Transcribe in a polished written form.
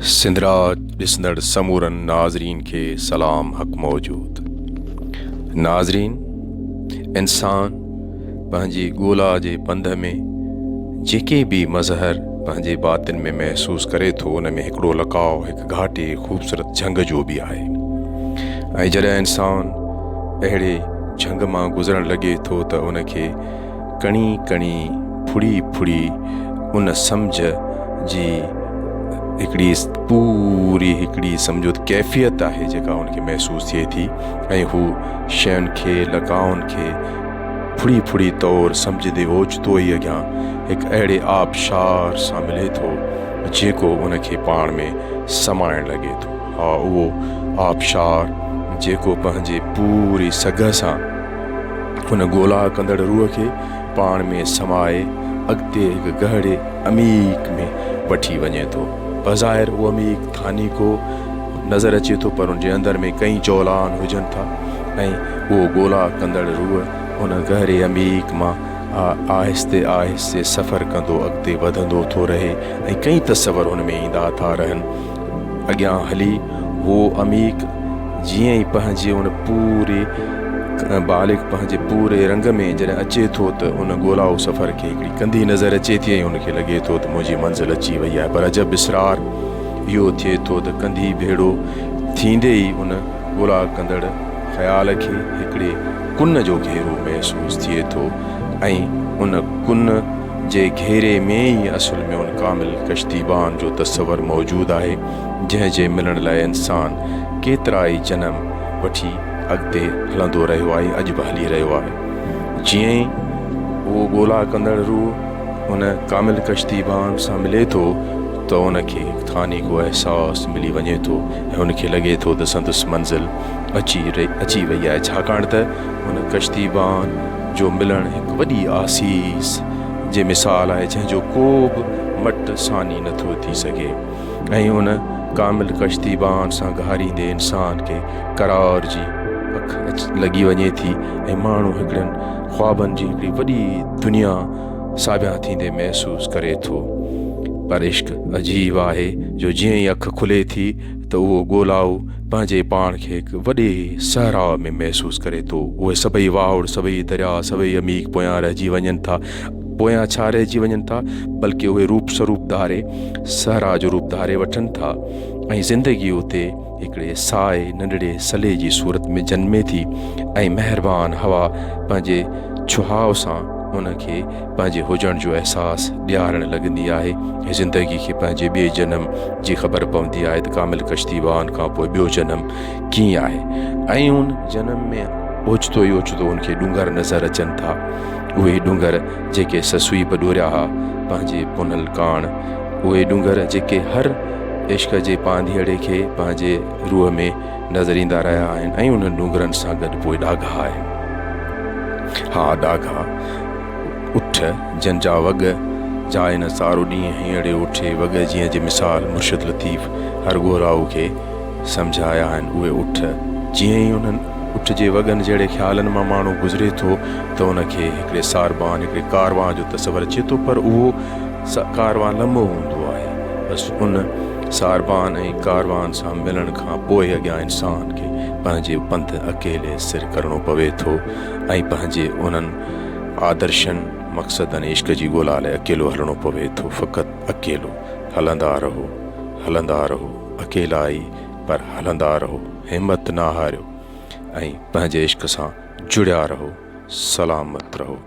سنڌراج ڏسندڙ سمورن ناظرين کي سلام حق موجود. ناظرين انسان پنهنجي ڳولا جي پنڌ ۾ جيڪي به مظهر پنهنجي باطن ۾ محسوس ڪري ٿو ان ۾ هڪڙو لقاء هڪ گهاٽي خوبصورت جهنگ جو به آهي ۽ جڏهن انسان اهڙي جهنگ مان گذرڻ لڳي ٿو ته ان کي ڪڻي ڪڻي ڦڙي ڦڙي ان سمجهه جي هڪڙي پوري هڪڙي سمجهو ته ڪيفيت آهي جيڪا ان کي محسوس ٿئي ٿي ۽ هو شين کي لقائن کي ڦڙي ڦڙي طور سمجهندي اوچتو ئي اڳيان هڪ اهڙي آبشار سان ملي ٿو جيڪو ان کي پاڻ ۾ سمائڻ لڳي ٿو. ها اهو آبشار جيڪو پنهنجي پوري سگهه سان ان ڳولا ڪندڙ روح کي پاڻ ۾ سمائي اڳتي هڪ گهري عميق ۾ وٺي وڃي ٿو. بظاهر اهو عميق ٿانيڪو نظر اچي ٿو پر ان جي اندر ۾ ڪئين جولان هجن ٿا ۽ اهو ڳولا ڪندڙ روح ان گهري عميق مان آهستي آهستي سفر ڪندو اڳتي وڌندو ٿو رهي ۽ ڪئين تصور هن ۾ ايندا ٿا رهن. اڳيان هلي هو عميق جيئن ئي پنهنجي ان پوري بالغ پنهنجي پوري رنگ ۾ جڏهن اچي ٿو ته ان ڳولائو سفر کي هڪڙي ڪنڌي نظر اچي ٿي ۽ ان کي لڳي ٿو ته منهنجي منزل اچي وئي آهي پر عجب اسرار اهو ٿئي ٿو ته ڪنڌي ڀيڙو ٿيندي ئي ان ڳولا ڪندڙ خيال کي هڪڙي ڪن جو گهيرو محسوس ٿئي ٿو ۽ ان ڪن جي گهيري ۾ ئي اصل ۾ ان ڪامل ڪشتيبان جو تصور موجود آهي، جنهن جي ملڻ لاء انسان ڪيترائي جنم وٺي اڳتي هلندو رهيو آهي، اڄ به هلي رهيو آهي. جيئن ئي اهو ڳولا ڪندڙ روح ان ڪامل ڪشتيبان سان ملي ٿو ته ان کي هڪ ٿانيڪو احساس ملي وڃي ٿو ۽ ان کي لڳي ٿو ته سندس منزل اچي اچي وئي آهي، ڇاڪاڻ ته ان ڪشتيبان جو ملڻ هڪ وڏي آسيس جي مثال آهي جنهن جو ڪو به مٽ ثاني نه ٿو ٿي سگهي ۽ ان ڪامل ڪشتيبان سان گهاريندي انسان کي قرار جي اک لڳي وڃي ٿي ۽ ماڻهو هڪڙن خوابن جي هڪڙي وڏي دنيا ساڀيان ٿيندي محسوس ڪري ٿو پر عشق عجيب آهي جو جيئن ئي اک کلي ٿي ته اهو ڳولائو پنهنجي پاڻ کي هڪ وڏي صحرا ۾ محسوس ڪري ٿو. اهي سڀئي واهڙ، سڀئي درياء، سڀئي عميق پويان رهجي وڃن ٿا. پويان ڇا رهجي وڃن ٿا، بلڪه اهي روپ سروپ ڌاري صحرا جو روپ ڌاري وٺن ٿا ۽ زندگي اتي هڪڙي سائي ننڍڙي سلي جي صورت ۾ جنمي ٿي ۽ مهربان هوا پنهنجي ڇهاء سان ان کي پنهنجي هجڻ جو احساس ڏيارڻ لڳندي آهي ۽ زندگي کي پنهنجي ٻئي جنم جي خبر پوندي آهي ته ڪامل ڪشتيبان کان پوء ٻيو جنم ڪيئن آهي ۽ ان جنم ۾ اوچتو ئي اوچتو ان کي ڏونگر نظر اچن ٿا اهي ڏونگر جيڪي سسئي به ڏوريا ها پنهنجي پنهل ڪاڻ اهي ڏونگر جيڪي هر عشق جي پانڌيئڙي کي پنهنجي روح ۾ نظر ايندا رهيا آهن ۽ انهن ڏونگرن سان گڏ پوء ڏاگها آهن ها ڏاگها اٺ جن جا وڳ جاء نه سارو ڏينهن هينئڙي اوٺي وڳ جيئن جي مثال مرشد لطيف هر ڳورائو کي سمجهايا آهن اهي اٺ جيئن ئي انهن اٺ جي وڳن جهڙي خيالن مان ماڻهو گذري ٿو ته ان کي هڪڙي ساربان هڪڙي ڪاروان جو تصور اچي ٿو پر اهو ڪاروان لمحو هوندو آهي بس ان ساربان ۽ ڪاروان سان ملڻ کان پوء اڳيان انسان کي پنهنجي پنڌ اڪيلي سر ڪرڻو پوي ٿو ۽ پنهنجي انهن آدرشن، مقصدن ۽ عشق جي ڳولا لاء اڪيلو هلڻو پوي ٿو، فقط اڪيلو. هلندا رهو، هلندا رهو، اڪيلا ئي پر هلندا رهو، همت نه هاريو ۽ پنهنجي عشق سان جڙيا رهو، سلامت رهو.